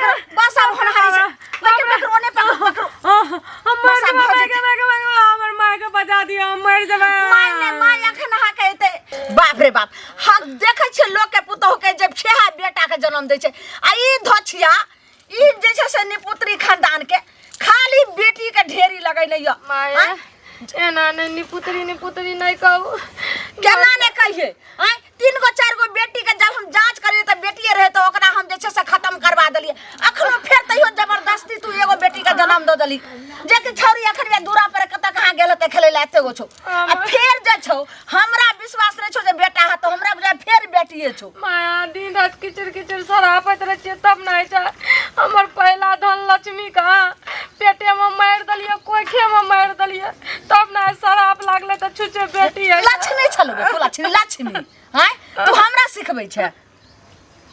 पकड़ो बस आब होनहारी से माय के पकड़ो ओने पकड़ो पकड़ो हम मर बस आब जेबै भऽ माय के माय के माय के हमर माय के बचा दिअ हम मर जेबै माय ने माय अखन अहाँ के एतै बाप रे बाप हम देखै छियै लोक के पुतोह के जे छेहा बेटा के जन्म दै छै आ ई धोछिया ई जे छै से निपुत्री खानदान के खाली बेटी के ढेरी लगैने यऽ माय आँय? एना नहि निपुत्री निपुत्री नहि कहू केना ने कहिए आँय तीन गो चारि गो बेटी के जब हम जांच करिए तऽ बेटिए रहे तऽ ओकरा हम जे छै से खत्म करवा देलिए अखनो फेर तैयो जबरदस्ती तू एगो बेटी के जन्म दऽ देली जे कि छौरी अखन वे दूरा पर कतऽ कहाँ गेल हेतै खेलै लए एते गो छौ आ फेर जे छौ हमरा विश्वास नहि छौ जे बेटा है तऽ हमरा बुझाय फेर बेटिए छौ माया दिन रात किचिर किचिर सरापैत रहै छियै तब नहि होइ छै हमर पहिला धन लक्ष्मी कहाँ पेटेमे मारि देलियै कोखेमे मारि देलियै तब ने सराप लागलै तऽ छुछे बेटी है लक्ष्मी छलौ गे तू लक्ष्मी लक्ष्मी आँय तू हमरा सिखबै छै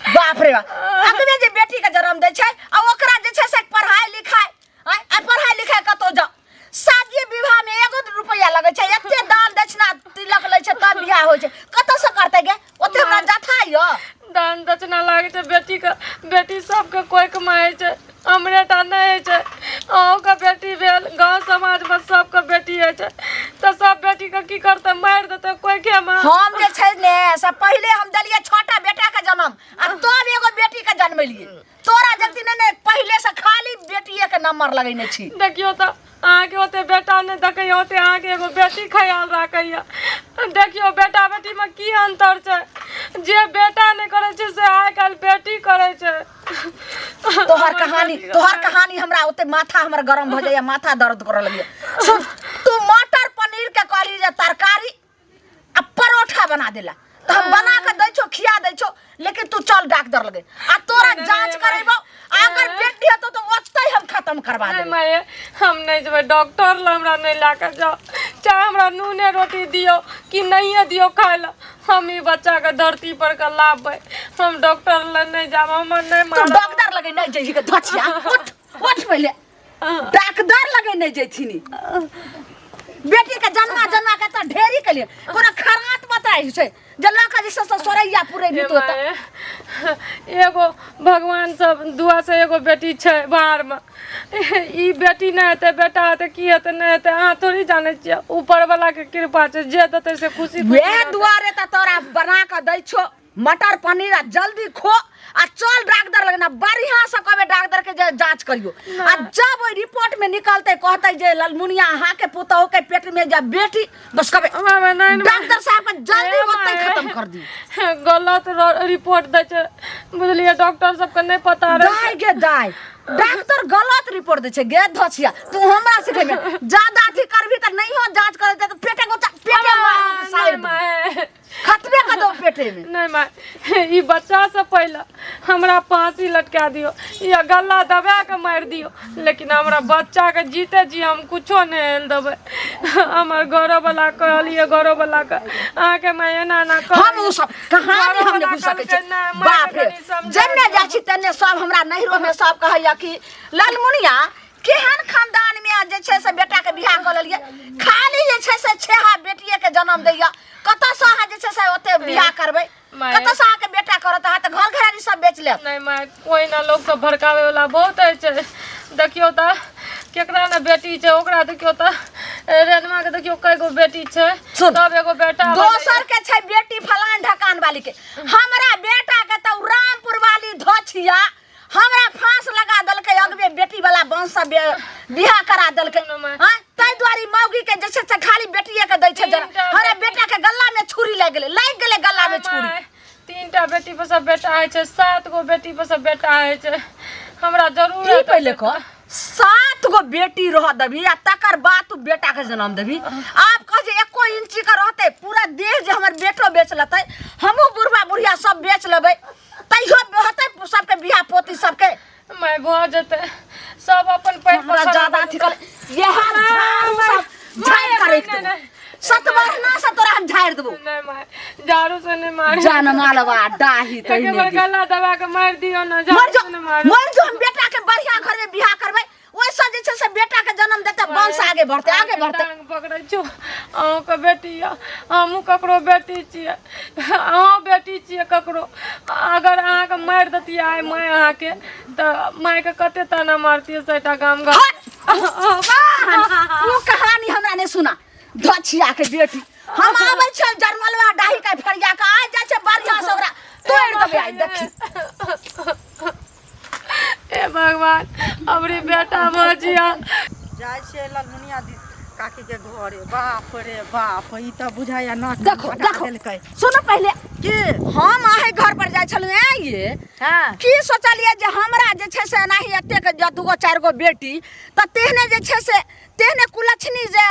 बाप रे बाप अगबे जे बेटी के जन्म दै छै आ ओकरा जे छै से पढ़ाई लिखाई आँय आ पढ़ाई लिखाई कतौ जाओ शादी विवाह में एगो रुपया लगै छै एते दान दक्षिणा तिलक लै छै तब बियाह होइ छै कतऽ से करतै गे ओते हमरा जथा यऽ दान दक्षिणा लागै छै बेटीके बेटी सबके कोइ कमाइ छै हमरे टा नहि होइ छै अहूँके बेटी भेल गाँव समाजमे सबके बेटी होइ छै तऽ सब बेटीके की करतै मारि देतै कोइखेमे हम जे छै ने से पहिले हम देलियै छटा बेटा के जन्म आ तब एगो बेटी के जन्मेलियै तोरा जल्दी नहि ने पहिले से खाली बेटिए के नंबर लगेने छी देखियौ तऽ अहाँके ओते बेटा नहि देखैया ओते अहाँके एगो बेटी ख्याल राखैया देखियौ बेटा बेटीमे की अन्तर छै जे बेटा नहि करै छै से आइ काल्हि बेटी करै छै तोहर कहानी तोहर कहानी हमरा ओते माथा हमर गरम भऽ जाइया माथा दर्द करऽ लगैया सुन तू मटर पनीर के कहली जे तरकारी आ परोठा बना देला तऽ हम बना के दै छौ खिया दै छौ लेकिन तू चल डॉक्टर लगे आ तोरा नहीं, जांच नहीं, करेबो अगर बेटी हेतौ तऽ ओतै हम खत्म करवा नहीं देबै माये हम नहीं जेबै डॉक्टर ला हमरा नहीं लए के जाओ चाहे हमरा नूने रोटी दियौ कि नहिए दियौ खाय ला हम ई बच्चा के धरती पर के लाबबै हम डॉक्टर लग नहीं जाब हमर नहीं तू मारब डॉक्टर लगे नहीं जइही के धचिया उठ उठ पहिले डॉक्टर लगे नहीं जइथिनी बेटी के जन्मा जन्मा के तऽ ढेरी के लिए कोनो खरात बताइ छै जे लऽ के जे छै से सोरैया पुरेबी हे तो तऽ माय, एगो भगवान सब दुआ से एगो बेटी छै बाहर में ई बेटी नहि हेतै बेटा हेतै की हेतै नहि हेतै अहाँ थोड़ी जानै छियै ऊपर वाला के कृपा छै जे देतै से खुशी खुशी वएह रहतै। दुआरे तऽ तोरा बना कऽ दै छौ मटर पनीर आ जल्दी खो आ चल डॉक्टर लग ना बढ़िया से कहबे डॉक्टर के जे जांच करियो आ जब ओहि रिपोर्ट में निकलते कहते जे ललमुनिया अहाँ के पुतहु के पेट में जब बेटी बस कहबे मामा, नहीं, नहीं। डॉक्टर साहब के जल्दी ए, ओतै माय। खत्म कर दी गलत रिपोर्ट दै छै बुझलियै डॉक्टर सबके नहि पता रहै दाय गे दाय डॉक्टर गलत रिपोर्ट दै छै गे धसिया तू हमरा सिखेबे ज्यादा अथी करबी तऽ नहियो जांच करे तऽ पेटे गोता पेटे मार साइड माय खतबे कर दो पेटे में नहीं माय ई बच्चा से पहले हमरा फांसी लटका दियो या गला दबा के मारि दियो लेकिन हमरा बच्चा के जीते जी हम कुछो नहीं हेल देबै हमर घरो वाला कहलिए घरो वाला के अहाँके माय एना एना हम उ सब कहानी हम नहीं बुझ सकै छी बाप रे जन्ने जाइ छी तन्ने सब हमरा नैहरो में सब कहैया कि ललमुनिया केहन खानदान में जे छै से बेटा के बियाह कऽ लेलियै खाली जे छै से छेहा बेटिए के जन्म दैया कतऽ से अहाँ जे छै से ओते बियाह करबै माय। कतऽ से अहाँके बेटा करत अहाँ तऽ घर घरारी सब बेच लेब नहीं माय कोई ना लोग सब भड़कावे वाला बहुत है छै देखियौ तऽ केकरा ने बेटी छै ओकरा देखियौ तऽ रेनमा के देखियौ कय गो बेटी छै सुन। तब एगो बेटा भेलै। दोसर के छै बेटी फलान ढकान वाली के हमरा बेटा के तऽ उ रामपुर वाली धोछिया हमरा फांस लगा देलकै अगबे बेटी वाला वंश से बियाह करा देलकै सुनू माय। हाँ ताहि दुआरे मौगी के जे छै से खाली बेटिए के दै छै जरा तीनटा हमरा बेटा के गला में छुरी लागि गेलै लागि गेलै गला में छुरी माय, तीनटा बेटी पर सब बेटा होइ छै सात गो बेटी पर सब बेटा होइ छै हमरा जरूर ई पहिले कह सात गो बेटी रह देबी आ तकर बाद तू बेटा के जन्म देबी आब कह जे एको इंची के रहते पूरा देह जे हमर बेटो बेच लेतै हमहूँ बुढ़वा बुढ़िया सब बेच लेबै तैयो होतै सबके बियाह पोती सबके माय भऽ जेतै सब अपन पैर हमरा ज्यादा अथी कर यह झाड़ू सब झाड़ के राखि देबो सतवरना से तोरा हम झाड़ि देबो नहीं माय झाड़ू से नहीं मार जान मालवा डाही एक तहिने बार गे। गला दबा के मार दियो ना मर झाड़ू जो से नहीं मार मर जो हम बेटा के बढ़िया घर में बियाह करबै ओहिसँ जे छै से बेटा के जन्म देतै बाप वंश आगे बढ़तै, आगे बढ़तै। टांग पकड़ै छौ, अहूँके बेटी यऽ, हमहूँ ककरो बेटी छियै, अहूँ बेटी छियै ककरो। अगर अहाँके मारि देतियै आइ माय अहाँके, तऽ मायके कते ताना मारतियै सैटा गाम घर। ओ कहानी हमरा नहि सुना। धछिया के बेटी, हम आबै छै जरमलवा डाही के फरिया के आ जाइ छै बढ़िया से, ओकरा तोड़ि देबै आइ। देखी हे भगवान, अबरी बेटा भजिया जाइ छियै ललमुनिया दी काकी के घरे। बाप रे बाप, ई तऽ बुझाइया नाक देखो हटा देखो देलकै। सुनो पहिले। की? हम अहे घर पर जाइ छलहुँ ऐं, ये हँ की सोचलियै जे हमरा जे छै से एनाही एतेक जे दूगो चारि गो बेटी तऽ तेहने जे छै से तेहने कुलक्षणी जे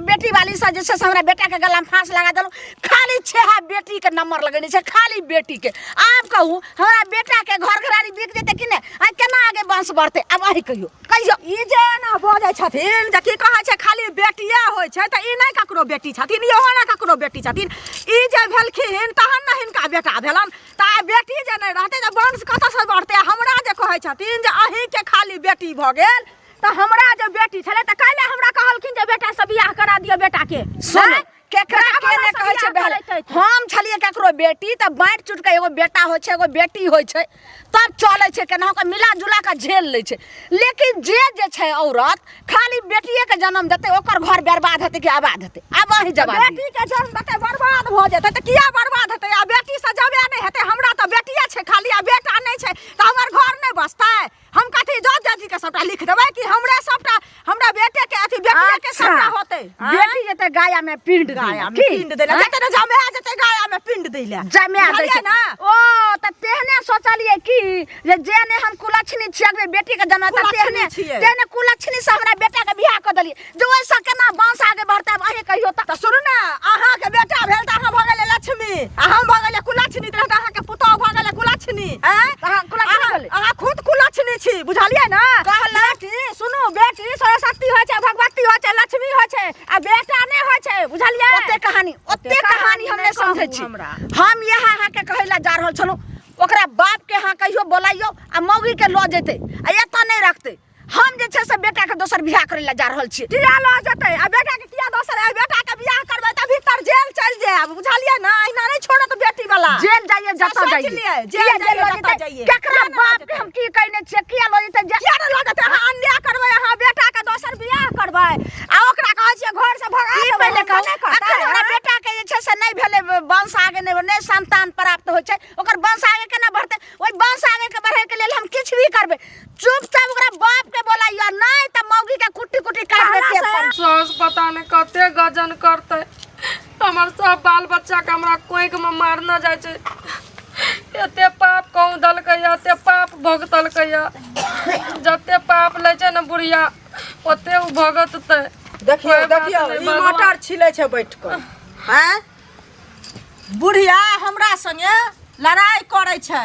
बेटी वाली से जे छै से हमरा बेटाके गलामे फाँस लगा देलहुँ। खाली छेहा बेटीके नंबर लगेने छै, खाली बेटीके। आब कहू, हमरा बेटाके घर घरारी बिक जेतै कि नहि? आ केना आगे वंश बढ़तै? आब अहीं कहियौ, कहियौ। ई जे एना बजै छथिन जे की कहै छै खाली बेटिए होइ छै, तऽ ई नहि ककरो बेटी छथिन, इहो नहि ककरो बेटी छथिन। ई जे भेलखिन तहन ने हिनका बेटा भेलनि। तऽ आइ बेटी जे नहि रहतै तऽ वंश कतऽसँ बढ़तै? हमरा जे कहै छथिन जे अहीँके खाली बेटी भऽ गेल, तऽ हमरा जे बेटी छलै तऽ काल्हि हमरा कहलखिन जे बेटासँ बियाह करा दिअ बेटाके। सुन आँय? केकरा बेटा के ने वाला कहै छै बियाह बहल करैत। हम छलियै केकरो बेटी तऽ बाँटि चुटि कऽ एगो बेटा होइ छै, एगो बेटी होइ छै, तब चलै छै, केनाहु कऽ मिला जुला कऽ झेल लै छै। लेकिन जे जे छै औरत खाली बेटिएके जन्म देतै, ओकर घर बर्बाद हेतै कि आबाद हेतै? आब अहीं जवाब दियौ। बेटी के जन्म देतै बर्बाद भऽ जेतै तऽ किया बर्बाद हेतै? आ बेटी से जबे नहि हेतै। हमरा तऽ बेटिए छै खाली आ बेटा नहि छै, तऽ हमर घर नहि बसतै? हम कथी जज जाजी के सबटा लिख देबै कि हमरे सबटा हमरा बेटे के अथी बेटिए के सबटा होतै? आँय? बेटी जेतै गाया में पिंड दै गाया में की? पिंड दै लए आँय? जेतै ने, जमा जेतै गाया में पिंड दै लए। जमा दै बुझलियै छै ने? ओ तऽ तेहने सोचलियै कि जे जे ने हम कुलक्षणी छियै, अगबे बेटी के जन्म तऽ कुलक्षणी तेहने छियै। तेहने कुलक्षणी से हमरा बेटा के बियाह कऽ देलियै जे ओहिसँ केना वंश आगे बढ़तै? आब अहीं कहियौ तऽ। तऽ सुनू ने, अहाँके बेटा भेल तऽ अहाँ भऽ गेलै लक्ष्मी आ हम भऽ गेलियै कुलक्षणी, तऽ अहाँके पुतोहु भऽ गेलै कुलक्षणी। आँय? अहाँ कुलक्षणी अहाँ भेलै? अहाँ खुद कुलक्षणी छी, बुझलियै ने? कहलक। बेटी सुनू, बेटी सरस्वती होइ छै, भगवती होइ छै, लक्ष्मी होइ छै, आ बेटा नहि होइ छै, बुझलियै? ओते ओते कहानी हम नहि नहि समझै कहू छी। हमरा। हम इएह अहाँके कहै लए जा रहल छलहुँ, ओकरा बाप के अहाँ कहियो बोलाइयो आ मौगी के लऽ जेतै आ एतऽ नहि रखतै। हम जे छै से बेटा के दोसर बियाह करै लए जा रहल छी। किया लऽ जेतै आ बेटा के किया दोसर? आ बेटा के बियाह करबै तऽ भीतर जेल चलि जायब, बुझलियै ने? अहिना नहि छोड़त बेटी वाला। जेल जाइए, जतऽ सोचि जाइए। लियै, जेल किया जाइए, जेल लऽ जतऽ जेतै? जाइए। केकरा किया नहि लऽ बाप के जेतै? हम की कहने छियै? किया लऽ जेतै? किया नहि लऽ जेतै? अहाँ अन्याय करबै, अहाँ बेटा के दोसर बियाह करबै आ ओकरा कहै छियै घर से भगा ई देबै, पहिले हम कहू, नहि करतै, अखन हमरा आँय? बेटा के जे छै से नहि भेलै वंश आगे नहि, नहि संतान प्राप्त होइ छै, ओकर वंश आगे केना बढ़तै? ओहि वंश आगे के बढ़े के लेल हम किछु भी करबै। चुपचाप ओकरा बाप के बोलाइयो, नहीं तऽ मौगी के कुट्टी कुट्टी काटि देतै अपन। सास पता नहि कते गजन करतै। हमर सब बाल बच्चाके हमरा कोखिमे मारने जाइ छै। एते पाप कहूँ देलकैया, एते पाप भोगतलकैया। जते पाप लै छै ने बुढ़िया, ओते ओ भोगततै। देखियौ कोइ बात देखियौ नहि, ई भगवान। मटर छिलै छै बैठ कऽ। आँय बुढ़िया हमरा संगे लड़ाइ करै छै,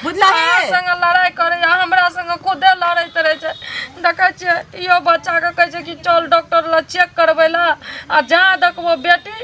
बुझलही? अहाँ संगे लड़ाइ करैया, हमरा संगे खुदे लड़ैत रहै छै। देखै छियै, इहो बच्चाके कहै छै कि चल डॉक्टर लग चेक करबै लए, आ जहाँ देखबो बेटी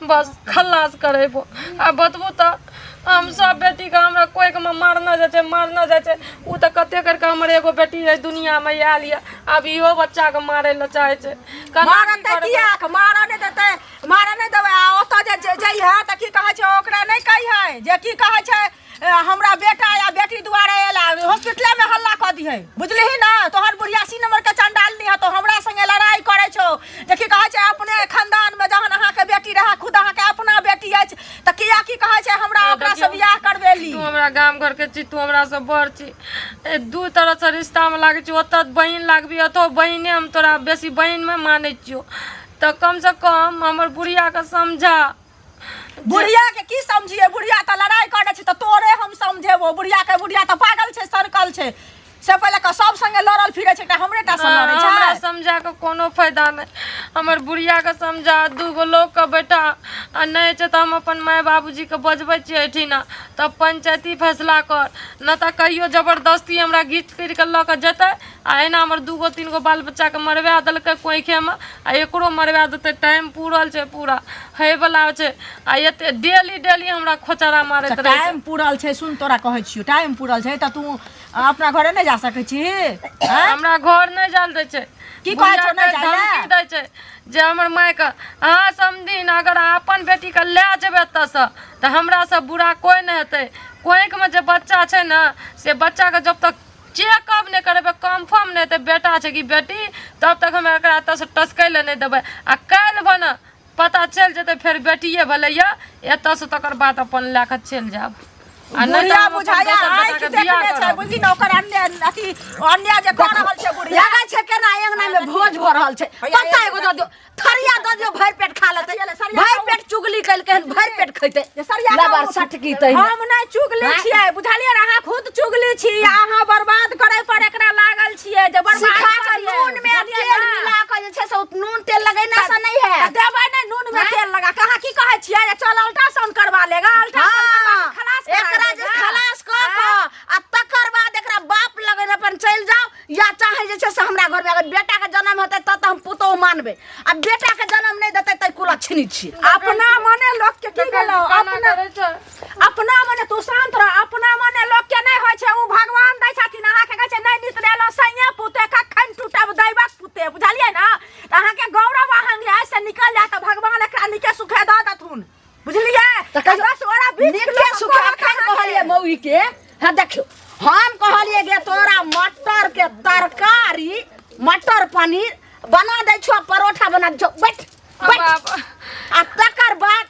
बस खल्लास करेबो। आ बतबू तऽ, हम सब बेटीके हमरा कोखिमे मारने जाइ छै, मारने जाइ छै। ओ तऽ कते करिके हमर एगो बेटी एहि दुनियामे आयल यऽ, आब इहो बच्चाके मारै लए चाहै छै। केना की मारतै? करबै? कियाक मारऽ नहि देतै? मारऽ नहि देबै। आ ओतऽ जे जइहे तऽ की कहै छै, ओकरा नहि कहिहे जे की कहै छै हमरा बेटा या बेटी दुआरे एला। हॉस्पिटलेमे हल्ला कऽ दिहे, बुझलिही ने? तोहर बुढ़िया 80 नंबर के चंडालनी है, तो हमरा संगे लड़ाई करै छौ जे की कहै छै अपने खानदानमे जहन अहाँके बेटी रहए, खुद अहाँके अपना बेटी अछि, तऽ किया की कहै छै हमरा ओकरासँ देखियौ, बियाह करबेली? तू हमरा गाम घरके छी, तू हमरा से बड़ छी, दू तरहसँ रिश्तामे लागै छी। ओतऽ बहिन लागबी, ओतऽ बहिने, हम तोरा बेसी बहिनमे मानै छियौ, तऽ कमसँ कम हमर बुढ़ियाके समझा। बुढ़िया के की समझिए? बुढ़िया तऽ लड़ाई करै छै, तऽ तोरे हम समझेबो बुढ़िया के? बुढ़िया तऽ पागल छै, सरकल छै। से पहिले के सब संगे लड़ल फिरै छै, एकटा हमरे टा से लड़ै हमरा छै? समझा के कोनो फायदा नहि। हमर बुढ़ियाके समझा, दूगो लोकके बैठा, आ नहि छै तऽ हम अपन माय बाबूजीके बजबै छियै एहिठिना, तब पंचायती फैसला कर। नहि तऽ कहियो जबरदस्ती हमरा घीच पीट कऽ लऽ कऽ जेतै, आ एना हमर दूगो तीन गो बाल बच्चाके मरवा देलकै कोखिमे, आ एकरो मरवा देतै। टाइम पूरल छै, पूरा होइवला छै, आ एते डेली डेली हमरा खोचरा मारैत रहै छै। टाइम पूरल छै, सुन तोरा कहै छियौ, टाइम पूरल छै तऽ तू अपना घरे नहि जा सकै छी? हमरा घर नहि जायल दै छै। की कहै छौ नहि बुढ़िया के जाइ लए? धमकी दै छै जे हमर मायके अहाँ समधिन अगर अहाँ अपन बेटीके लए जेबै एतऽसँ तऽ हमरासँ बुरा कोइ नहि हेतै। कोखिमे जे बच्चा छै ने से बच्चाके जब तक चेकअप नहि करेबै, कन्फर्म नहि हेतै बेटा छै कि बेटी, तब तक हम एकरा एतऽसँ टसकै लए नहि देबै। आ काल्हि भने पता चलि जेतै फेर बेटिए भेलैए एतऽसँ, तकर बाद अपन लए कऽ चलि जायब। आ नहि तऽ बुढ़िया हम अपन बुझाया दोसर आँखि बेटाके बियाह देखने छै करब। बुझली ने, ओकर अन्य अथी अन्याय जे कऽ रहल छै बुढ़िया। लगै छै केना अंगना में भोज भऽ रहल छै। भैया, पत्ता एगो एगो दऽ दियौ, थरिया दऽ दियौ, भरि पेट खा लेतै। सरिया ले, सरिया भरि खाउ। पेट चुगली केलकै हन, भरि पेट खैतै। जे सरिया लबर खाउ। सटकी तै। हम नहि चुगली आँय? छियै, बुझलियै ने? अहाँ खुद चुगली छी, अहाँ बर्बाद करै पर एकरा लागल छियै जे बर्बाद सिखा कऽ करियै, नून में बुझलियै तेल ने? मिला कऽ जे छै से ओ नून तेल लगेना से नहि तऽ हैत। देबै नहि नून में आँय? तेल लगा कऽ। अहाँ की कहै छियै जे चल अल्ट्रासाउंड करवा लेगा, अल्ट्रासाउंड करवा हाँ, के खलास करा एकरा जे देगा। खलास कऽ आँय? कऽ आ तकर बाद एकरा बाप लगन अपन चलि जाउ, या चाहे जे छै से हमरा घरमे अगर बेटाके जन्म हेतै तब तऽ हम पुतोहु मानबै, आ बेटाके जन्म नहि देतै तऽ कुलक्षणी छियै। अपना मने लोक के की भेलौ? केना अपना करै छै? अपना मने तू शांत रह। अपना मने लोक के नहि होइ छै, ओ भगवान दै छथिन। अहाँके कहै छै नहि नितरेलहुँ सैये पुते, कखन टूटब दैवक पुते, बुझलियै ने? तऽ अहाँके गौरव अहंग से निकल जायत तऽ भगवान एकरा नीके सुखे दऽ देथुन, बुझलियै? तऽ कहियो बस ओरा बीच नीके लोक सुखे कहत अखन अहाँके। कहलियै मौगी के, हँ देखियौ, हम कहलियै गे तोरा मटर के तरकारी मटर पनीर बना दै छौ, परोठा बना दै छौ, बैठ बैठ। बाप। आ तकर बाद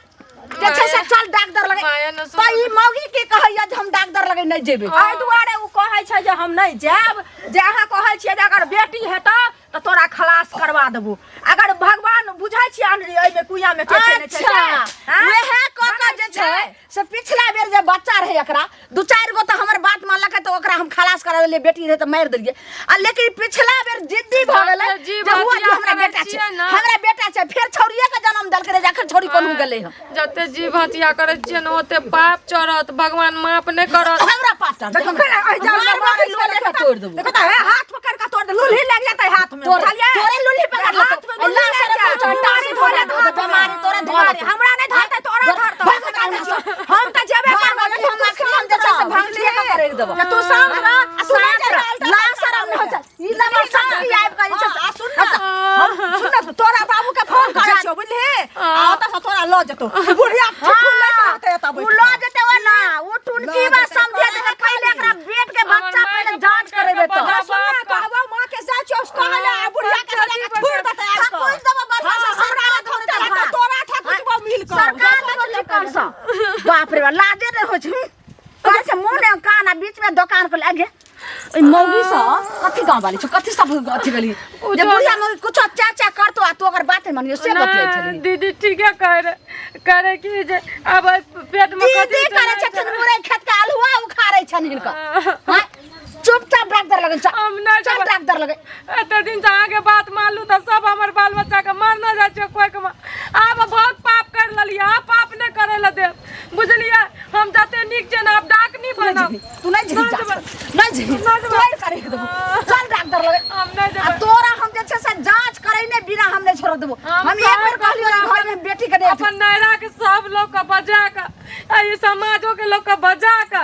जे छै से चल डाक्टर लगे। माया ने तऽ ई मौगी की कहैया जे हम डाक्टर लगे नहि जेबै। एहि दुआरे ओ कहै छै जे हम नहि जायब, जे अहाँ कहै छियै जे अगर बेटी हेतौ तऽ तोरा खलास करवा देबो। अगर भगवान बुझै छियै अनरी एहिमे कुइया मे के छै नहि छै से? अच्छा, आँय? वएह कऽ कऽ जे छै से पिछला बेर जे बच्चा रहै एकरा दू चारि गो, तऽ हमर बात मानलकै तऽ ओकरा हम खलास करा देलियै, बेटी रहै तऽ मारि देलियै। आ लेकिन पिछला बेर जिद्दी भऽ गेलै जीव जे हुआ हत्या जे हमरा करै बेटा छै, छियै ने। हमरा बेटा छै, फेर छौड़िए के जन्म देलकै रहै, जे अखन छौड़ी कोनहु गेलै हँ। जते जीव हत्या करै छियै ने ओते पाप चढ़त, भगवान माफ नहि करत। हमरा पाप चढ़तै, देखो, फेर एहि जाल में मारबो मारै कि छै, लोले के देखो तोड़ि देबो। देखो तऽ, हे, हाथ पकड़ कऽ तोड़ दे, लुल्ही लागि जेतै हाथ में, तोरे बुझलियै? तोरे लुल्ही पकड़ लेतौ। हाथ में लुल्ही ला लागि सर, जायत, तू चट्टा से बीमारी धऽ लेत धऽ हाथ में। बीमारी तोरे धऽ बीमारी लेतौ। हमरा नहि धरतै, तोरा धरतौ। भाग अंगना सँ। हम तऽ जेबे भाग करबै, अंगना, हम अखनी हम जे छै से भांगठिए के करैक देबौ। जे तू शांत रह, आ तू नहि शांत जाय रह। अल्ट्रासाउंड ला शरम नहि होइ छै। ई लबर सटकी आबि कऽ जे छै से- आ सुन ने, हम सुन ने, तोरा बाबू के फोन करै छियौ, बुझलिही? आ ओतऽ से तोरा लऽ जेतौ। बुढ़िया ठुठुर लैत रहतै एतऽ उ बैठ लऽ कऽ। जेतै ओ ना, उ टुनकी बा समझे जेतै, पहिले एकरा बेट के हमर बच्चा माय पहिले के जांच फोन करेबै करके तऽ। बजा। सुन ने, कहबौ माँ के जाइ छियौ, कहै लए, आ बुढ़िया के लऽ कऽ थुरि देतै आबि कऽ। थकुचि देबौ बढ़िआँ से, हाँ, हमरा सरकार थकुचि देतै देतै, भात। तोरा थकुचबौ मिल कऽ। सरकार देतौ चिकन सँ। बाप रे बाप, लाजे नहि होइ छै। कहै छै मुँह ने कान आ बीच में दोकान खोलि आगे। ओहि मौगी सँ कथी गाँव वाली छौ, कथी सब अथी गेली जे बुढ़िया मौगी कुछो चा चा करतो आ तू ओकर बात नहि मानियो से बतियाइ नहि, छली। दीदी ठीके कह रहे करे की जे आब एहि पेट में कथी दीदी करै छथिन मुरई खेत के अल्हुआ उखाड़ै छनि हिनकर। हाँ? चुपचाप डाक्टर लगे चल। हम नहि चल जेबै। डाक्टर लगे। एते दिन से अहाँके बात मानलू तऽ सब हमर बाल बच्चा के मारने जाइ छै कोइ के आब बहुत पाप कर लेलियै, आब पाप नहि करै लए देब, बुझलियै? हम जते नीक छै ने आब डाकनी बनब। तू नहि जेबही नहि जाँच जेबै। करे। नहि जेबही। नहि जेबै। तोड़ के राखि देबौ। चल डाक्टर लगे। हम नहि आ जेबै। तोरा हम जे छै से जाँच करैने बिना हम नहि छोड़ देबौ। हम हम एक बेर सब कहलियौ अपन घर में बेटी के नहि अपन नैहरा के सब लोग के बजा के आ ई समाजो के लोग के बजा के